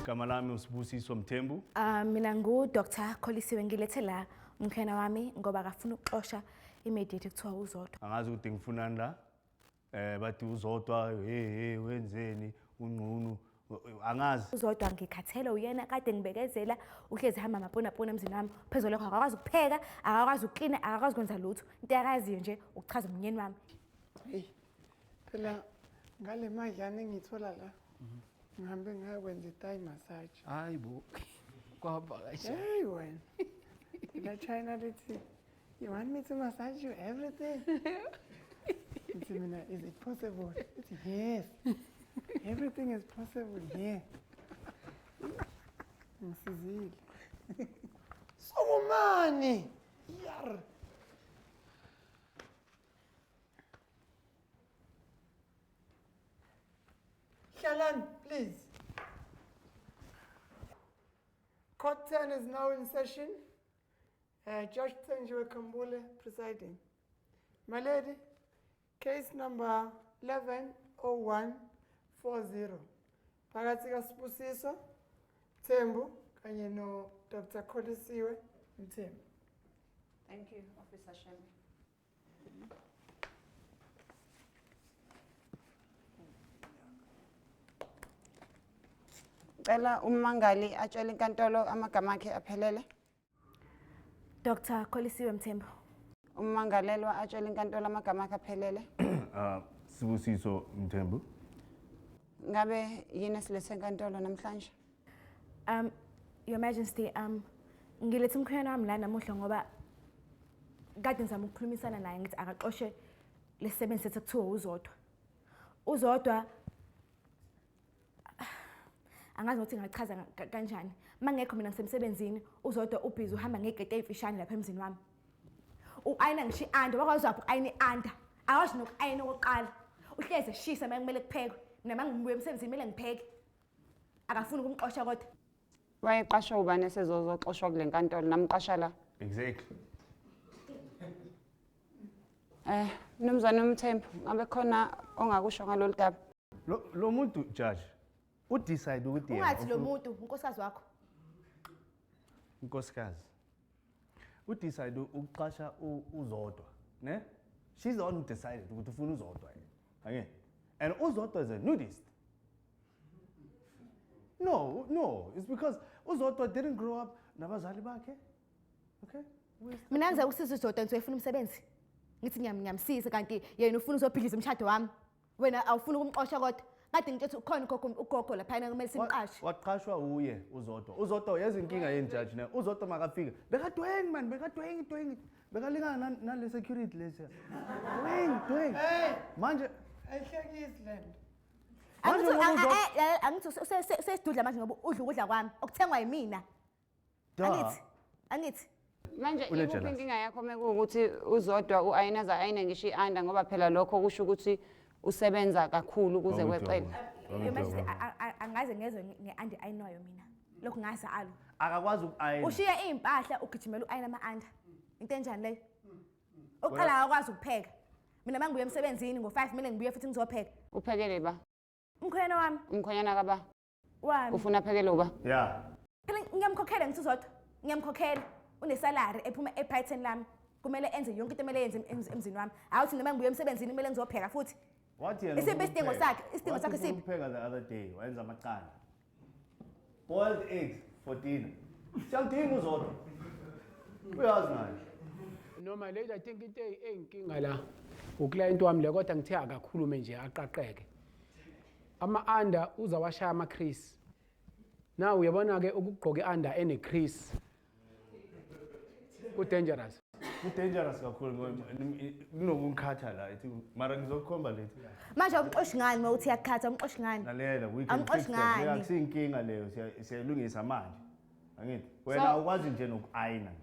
Igama lami uSibusiso Mthembu. Mina ngu Dr. Kholisiwe, ngilethe la umkhwena wami ngoba akafuna ukuxosha imediate kuthiwa uZodwa. Angazi ukuthi ngifunani la. Bathi uZodwa, hey hey, wenzeni unqunu, angazi. UZodwa ngikhathele uyena, kade ngibekezela, uhlezi hamba amaponapona emzini wami. Phezulu lokho akakwazi ukupheka, akakwazi ukuklina, akakwazi ukwenza lutho. Into akaziyo nje ukuchaza umnyeni wami. Hey, phela ngale madlana engiyithola la, ngihambe ngayokwenza i-Thai massage. Hayi bo, kwahamba kanjani? Hey wena, la China lithi, you want me to massage you everything? Ngithi mina, is it possible? Ithi, yes, everything is possible here. Ngisizile. Sukumani! Yar! Hlalani, please. Court 10 is now in session. Judge Thenjiwe Kambule presiding. My lady, case number 110140. Phakathi kaSibusiso Mthembu kanye no Dr. Kholisiwe Mthembu. Thank you, Officer Shembe. Cela ummangali atshele inkantolo amagama akhe aphelele. Dr. Kholisiwe Mthembu. Ummangalelwa atshele inkantolo amagama akhe aphelele. Sibusiso Mthembu. Ngabe yini esilethe enkantolo namhlanje? Your Majesty, ngilethe umkhwenyana wami la namuhla ngoba kade ngizama ukukhulumisana naye, ngithi akaxoshe lesisebenzi sethu kuthiwa uZodwa. Uzodwa angazi ukuthi ngingachaza kanjani. Mangekho mina ngisemsebenzini, uZodwa ubhizi uhamba ngegede eyimfishane lapha emzini wami. U-ayina ngisho i-anda, wakwazi waphi u-ayina i-anda? Akwazi noku-ayina okokuqala. Uhlezi eshisa uma kumele kuphekwe. Mina uma ngibuya emsebenzini kumele ngipheke. Akafuni ukumxosha kodwa. Wayeqashwa ubani esezozoxoshwa kule nkantolo? Namqasha la? Exactly. Mnumzane Mthembu, ngabe khona ongakusho ngalolu daba? Lo muntu, Judge, udecide ukuthi yena Ungathi lo ufuna muntu, unkosikazi wakho. Unkosikazi. Udecide ukuqasha uZodwa, ne? She's the one who decided ukuthi ufuna uZodwa yena. Okay. And uZodwa is a nudist. No, no, it's because uZodwa didn't grow up nabazali bakhe. Okay? Mina ngiza ukusiza uZodwa, ngithi uyafuna umsebenzi. Ngithi ngiyamsiza kanti yena ufuna uzobhidliza umshado wami. Wena awufuni ukumxosha kodwa. Kade ngitshela ukuthi ukhona ugogo laphana kumele simqashe. Waqashwa uye uZodwa. Uzodwa uyazi inkinga yeni, Judge, ne? Uzodwa makafika. Bekadwengi man, bekadwengi dwengi. Bekalingana nale security lesi. Dwengi dwengi. Hey! Manje ayihlekisi lento. Manje Angithi ngoba uZodwa angithi usesidudla manje ngoba udla ukudla kwami okuthengwa yimina. Da. Angithi? Angithi? Manje Une ikuphi jealous. inkinga yakho mekuwukuthi uZodwa u-ayinaza ayine ngisho i-anda, ngoba phela lokho kusho ukuthi usebenza kakhulu ukuze Awuthi kweqele. wabo. Your Majesty, angaze ngezwe nge-andi ayinwayo mina. Lokhu ngaze alo. Akakwazi uku-ayina. Ushiya iy'mpahla ugijimela u-ayina ama-anda. Into enjani leyo? Oqala akakwazi ukupheka. Mina uma ngibuya emsebenzini ngo-5 kumele ngibuye futhi ngizopheka. Uphekele ba? Umkhwenyana wami. Umkhwenyana kaba? Wami. Ufuna aphekele uba? Yeah. Phela ngiyamkhokhela ngithi uZodwa. Ngiyamkhokhela. Unesalary ephuma ePython lami. Kumele enze yonke into emele yenze emzini wami. Awuthi noma ngibuya emsebenzini kumele ngizopheka futhi. Wathi yena Isiphi ufuna isidingo ukupheka. sakhe? Isidingo Wathi sakhe ufuna siphi? ukupheka the other day, wayenza amaqanda. Boiled eggs for dinner. Siyamdinga uZodwa. Uyazi naye. No, my lady, I think into eyinkinga la uclient wami le, kodwa ngithe akakhulume nje aqaqeke. Ama-under uzawashaya ama-crease. Now uyabona ke ukugqoka i-under ene-crease ku-dangerous. Ku-dangerous kakhulu ngoba kunokungikhatha la, ithi mara ngizokukhomba lethi. Manje awumxoshi ngani uma uthi uyakukhatha, awumxoshi ngani? Lalela, we can Awumxoshi fix that. ngani? Akusiyinkinga leyo, siyayilungisa manje. Angithi wena awukwazi nje noku-ayina nje.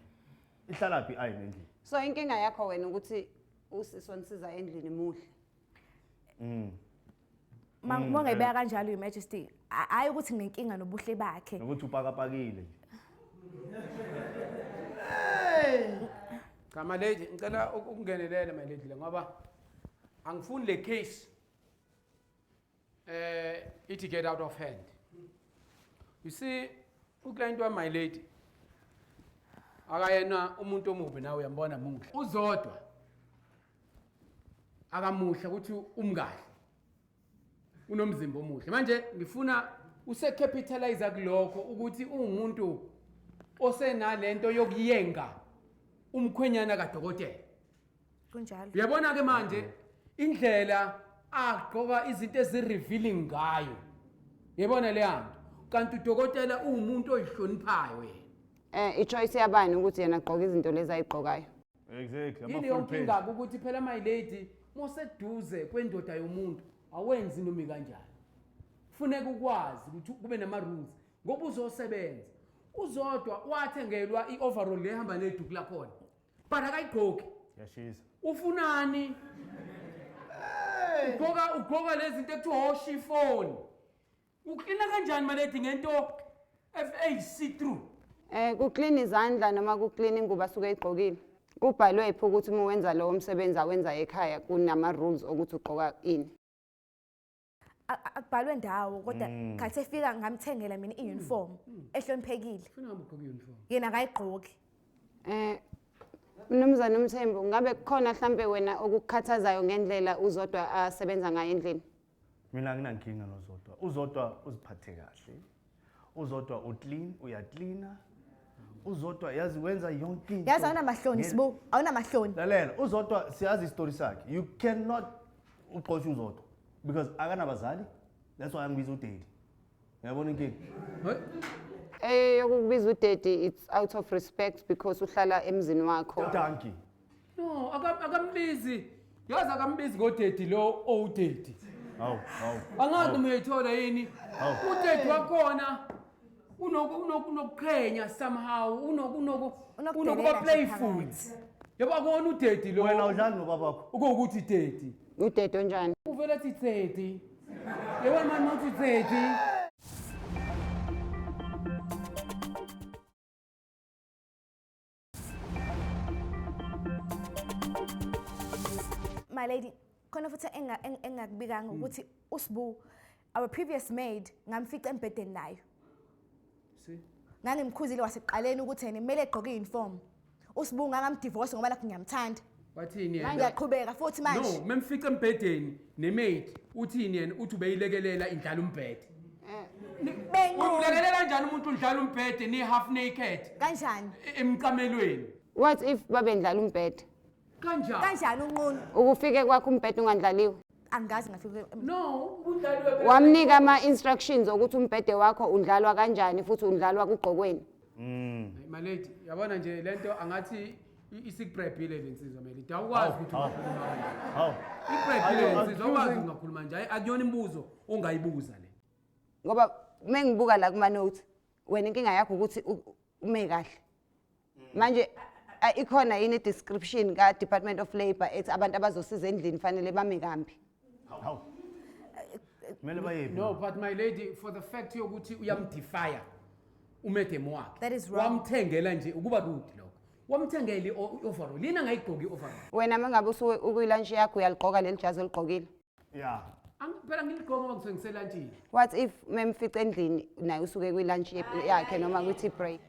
Ihlala phi i-ayina endlini? So inkinga yakho wena ukuthi usisi onisiza endlini muhle. Mongayibeka kanjalo, Your Majesty, hhayi ukuthi nginenkinga nobuhle bakhe. Nokuthi upakapakile nje. Cha, my lady, ngicela ukungenelela, my lady, la ngoba angifuni le case ithi get out of hand. You see, uclient wami, my lady, akayena umuntu omubi, nawe uyambona muhle. Uzodwa akamuhle ukuthi umkahle, unomzimba omuhle. Manje ngifuna usecapitalize kulokho ukuthi uwumuntu osenalento yokuyenga umkhwenyana kadokotela. Kunjalo. Uyabona ke manje indlela agqoka izinto ezi-revealing ngayo, yebona leya nto, kanti udokotela uwumuntu oyihloniphayo yena. I-choice yabani ukuthi yena agqoke izinto lezi ayigqokayo? Exactly. Yini Ama-full page. yonke ukuthi phela, my lady, moseduze kwendoda yomuntu awenzi noma kanjani. Kufuneka ukwazi ukuthi kube nama-rules ngoba uzosebenza. Uzodwa wathengelwa i-overall lehamba neduku lakhona, but akayigqoki. Yashisa. Ufunani? Ugqoka lezi zinto ekuthiwa oshifoni. Uklina kanjani, my lady, ngento eyi-see through? Kuclean izandla noma kuclean ingubo asuke eyigqokile. Kubhalwe phi ukuthi uma wenza lowo msebenzi awenza ekhaya kunama rules okuthi ugqoka ini? Akubhalwe ndawo, kodwa khathi efika ngamthengela mina i-uniform ehloniphekile. Funa ngabe ugqoka i-uniform. Yena akayigqoki. Mnumzane Umthembu, ngabe kukhona mhlambe wena okukhathazayo ngendlela uZodwa asebenza ngayo endlini? Mina anginankinga noZodwa. Uzodwa uziphathe kahle. Uzodwa uclean, uyaklina. Uzodwa yazi wenza yonke into. Yazi awunamahloni, Sibu, awunamahloni. Lalela, uZodwa siyazi isitori sakhe. You cannot uxoshe uZodwa because akanabazali. That's why angibiza udaddy. Uyabona inkinga? Yokukubiza udaddy, it's out of respect because uhlala emzini wakho. Dankie. No, akambizi. Yazi akambizi ngodaddy lo owudaddy. Hawu, hawu. Angazi noma uyayithola yini. Hawu. Udaddy wakhona unokuqhenya somehow, Unokudelela unokuba nje playful. phakathi. Yabo, akubona udaddy lo. Wena udlali nobabakho. Ukuwukuthi daddy. Udaddy onjani? Uvela athi daddy. Yabona manje uthi daddy. My lady, khona futhi engakubikanga ukuthi uSibu, our previous maid, ngamfica embhedeni nayo. See? Ngangimkhuzile wasekuqaleni ukuthi yena kumele egqoke i-uniform. USibu ngangamdivorce ngoba lakho ngiyamthanda. Wathini yena? Ngiyaqhubeka futhi manje. No, memfica embhedeni nemaid, uthini yena? Uthi ubeyilekelela indlala umbhede. Benqunu. Umlekelela kanjani umuntu udlala umbhede ni half naked Kanjani? Emqamelweni? What if babendlala umbhede? Kanjani? Kanjani unqunu? Ukufike kwakho umbhede ungandlaliwe. Angazi ngafika. No, ubudlaliwe phela. Wamnika ama-instructions okuthi umbhede wakho undlalwa kanjani futhi undlalwa kugqokweni. My lady, yabona nje lento angathi isikubribile le nsizwa, my lady. Awukwazi ukuthi ungakhuluma kanje. Hawu. Ikubribile le Are you nsizwa, awukwazi accusing- ungakhuluma nje. Hayi, akuyona imibuzo ongayibuza le. Ngoba mengibuka la kuma notes, wena inkinga yakho ukuthi ume kahle. Manje ikhona yini description ka Department of Labor ethi abantu abazosiza endlini fanele bame kambi? Hawu. Kumele bayephi? No, but my lady, for the fact yokuthi uyamdefy umadam wakhe. That is wrong. Wamthengela nje ukuba rude lokho. Wamthengela i-overall. Lina angayigqoki i-overall. Wena mangabe usuke ukuyilunch yakho uyaligqoka leli jazi oligqokile? Yeah. Phela ngiligqoka ngoba ngisuke ngiselantshini. What if memfica endlini naye usuke kwi-lunch yakhe noma kwi-tea break?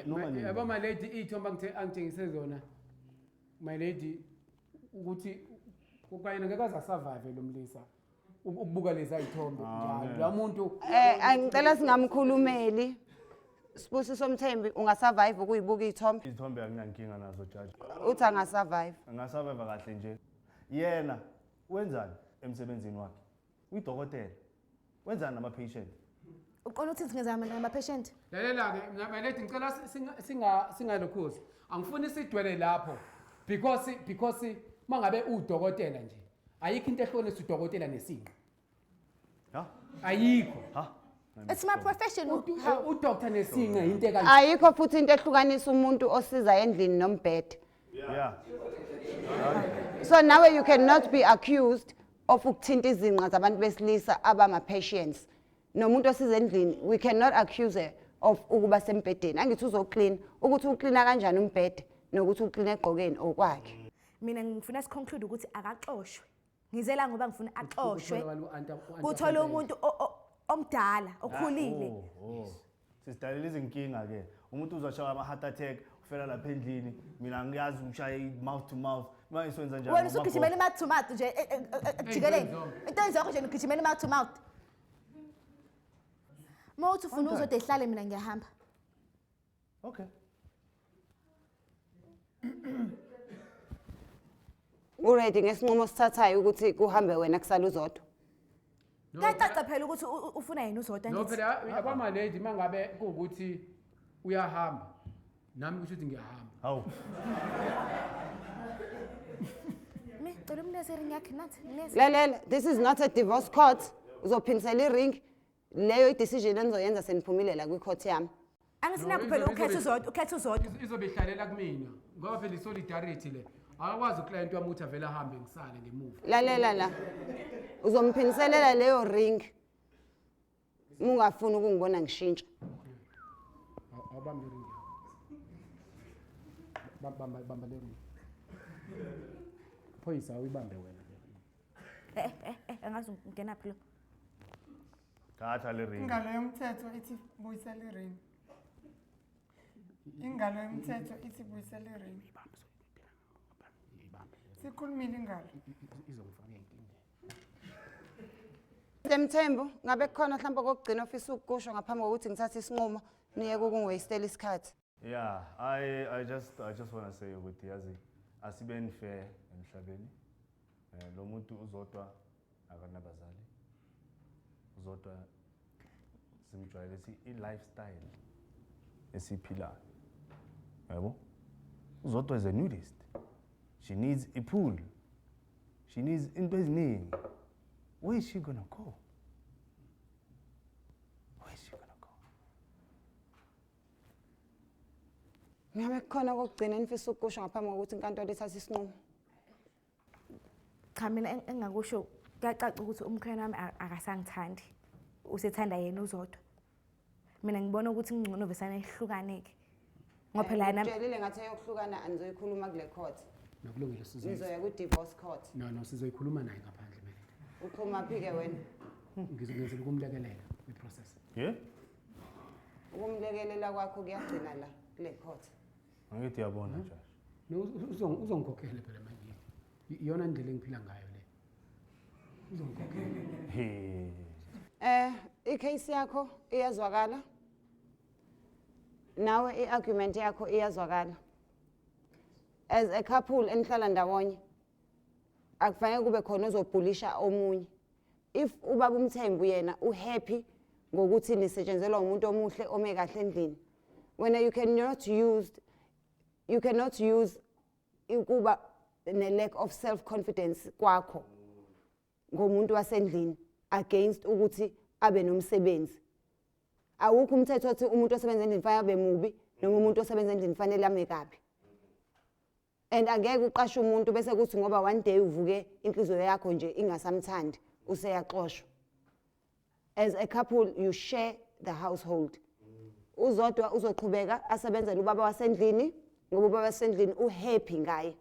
Noma nini. Yabo, my lady, iy'thombe angithengise zona, my lady, ukuthi kukayena ngeke aze asurvive lo mlisa ukubuka lezi ay'thombe njalo la muntu. Angicela singamkhulumeli. Sibusiso Mthembu, ungasurvive ukuyibuka iy'thombe? Izithombe anginankinga nazo, judge. Uthi angasurvive. Angasurvive kahle nje. Yena wenzani emsebenzini wakhe? Uyidokotela. Wenzani nama-patient? Uqonda ukuthi ngizama nama-patient? Lalela-ke mina, my lady, ngicela singalokhuzi, angifuni sidwele lapho because mangabe uwudokotela nje ayikho into ehlukanisa udokotela nesinqa. Ha? Ayikho. Ha? It's my profession. Udoctor nesinqa into ekanje. Ayikho futhi into ehlukanisa umuntu osiza endlini nombhede. Yeah. So nawe you cannot be accused of ukuthinta izinqa zabantu besilisa abama-patients. Nomuntu osiza endlini, we cannot accuse her of ukuba sembhedeni. Angithi uzoclean, ukuthi uklina kanjani umbhede nokuthi uklina egqokeni okwakhe. Mina ngifuna siconclude ukuthi akaxoshwe. Ngizela ngoba ngifuna axoshwe. Kutholakala u-anti Kuthola umuntu Omdala, okhulile. Oh. Sisidalela izinkinga ke. Umuntu uzoshaya ama heart attack, ufela lapha endlini. Mina ngiyazi ushaya mouth to mouth. Manje senza njani? Wena usugijimela i-mouth to mouth nje jikelele. Ey'ntweni zonke. Into zakho nje ugijimela i-mouth to mouth. Uma uthi ufuna uzodwa ehlale, mina ngiyahamba. Okay. U-ready ngesinqumo osithathayo ukuthi kuhambe wena kusala uZodwa? Kuyacaca phela ukuthi ufuna yena uZodwa. No. Angithi Phela yabo my lady, mangabe kuwukuthi uyahamba, nami kusho ukuthi ngiyahamba. Hawu. Mi cela umneze ring yakhe nathi mneze. Lalela, this is not a divorce court. Uzophindisela i-ring leyo. I-decision enizoyenza seniphumile la kwi-court yami. Angisinakho No, phela izobe- ukhetha uZodwa, ukhetha uZodwa. Izobe ihlalela kumina ngoba phela i-solidarity le. Akakwazi uclient wami ukuthi avele ahambe, ngisale ngemuva. Lalela la, uzomphindiselela leyo ring uma ungafuni ukungibona ngishintsha. Awubambe i-ring yakho. Bamba, bamba le ring. Phoyisa, awuyibambe wena le ring. Angazi ungenaphi lo. Thatha le ring. Ingalo yomthetho ithi buyisela i-ring. Ingalo yomthetho ithi buyisela i-ring. Ibambe, ibambe. Sikhulumile ingalo. Izongifaka ey'nkingeni. Mthembu, ngabe kukhona mhlawumbe okokugcina ofisa ukukusho ngaphambi kokuthi ngithathe isinqumo, niyeke ukungi-wastela isikhathi? Yeah, I just want to say ukuthi yazi asibeni fair emhlabeni. Lo muntu uZodwa akanabazali. UZodwa simjwayele si i-lifestyle esiphilayo. Yabo? UZodwa is a nudist. She needs a pool. She needs into eziningi. Where is she gonna go? Where is she gonna go? Ngabe kukhona okokugcina enifisa ukukusho ngaphambi kokuthi inkantolo ithathe isinqumo? Cha, mina engingakusho, kuyacaca ukuthi umkhwena wami akasangithandi. Usethanda yena uZodwa. Mina ngibona ukuthi ngcono vesane ihlukane-ke. Ngoba phela nami Ngitshelile ngathi eyokuhlukana anizoyikhuluma kule court. Nokulungile, sizoyi Nizoya kwi-divorce court. No, sizoyikhuluma naye ngaphandle my lady. Uphumaphi-ke wena? Ngizokungenzela ukumlekelela kwi-process. Yeah? Ukumlekelela kwakho kuyagcina la kule court. Angithi uyabona, Josh. No, uzongikhokhela phela manje. Iyona ndlela engiphila ngayo le. Uzongikhokhela. He. I-case yakho iyazwakala. Nawe i-argument yakho iyazwakala. As a couple enihlala ndawonye, akufanele kube khona ozobhulisha omunye. If ubaba uMthembu yena uhappy ngokuthi nisetshenzelwa umuntu omuhle ome kahle endlini, wena you cannot use ukuba ne-lack of self confidence kwakho ngomuntu wasendlini against ukuthi abe nomsebenzi. Awukho umthetho othi umuntu osebenza endlini fanele abe mubi noma umuntu osebenza endlini fanele ame kabi, and angeke uqashe umuntu bese kuthi ngoba one day uvuke inhliziyo yakho nje ingasamthandi, useyaxoshwa. As a couple, you share the household. UZodwa uzoqhubeka asebenzele ubaba wasendlini ngoba ubaba wasendlini uhappy ngaye.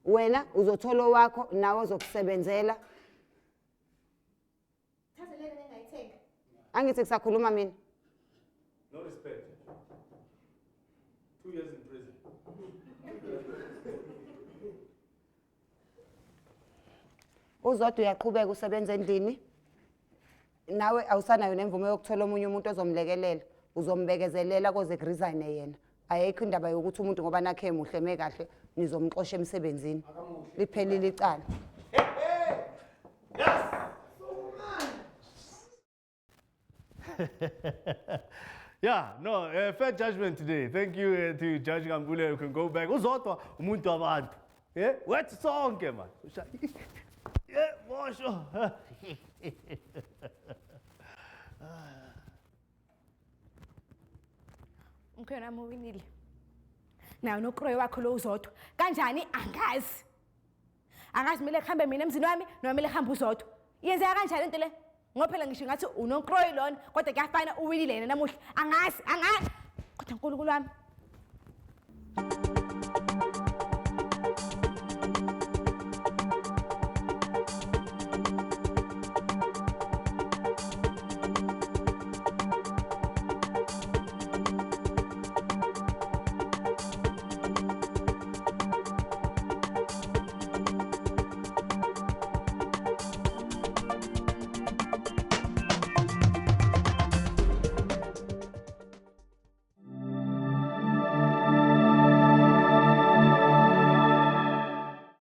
Wena uzothola owakho nawe ozokusebenzela. Thatha lena engayithenga. Angithi kusakhuluma mina. No respect. 2 years in prison. UZodwa uyaqhubeka usebenza endlini. Nawe awusanayo nemvume yokuthola omunye umuntu ozomlekelela. Uzombekezelela koze kuresign yena. Ayikho indaba yokuthi umuntu ngoba nakhe muhle me kahle nizomxosha emsebenzini. Liphelile icala. Yes! Yeah, no, fair judgment today. Thank you to Judge Gambule. You can go back. UZodwa umuntu wabantu. Yeah, wethu sonke man. Yeah, mosho. Umkhwena wami uwinile. Nayo nokroyi wakho lo uZodwa. Kanjani angazi. Angazi kumele kuhambe mina emzini wami noma kumele kuhambe uZodwa. Yenzeka kanjani into le? Ngoba phela ngisho ngathi unokroyi lona kodwa kuyafana, uwinile yena namuhla. Angazi, angazi. Kodwa uNkulunkulu wami.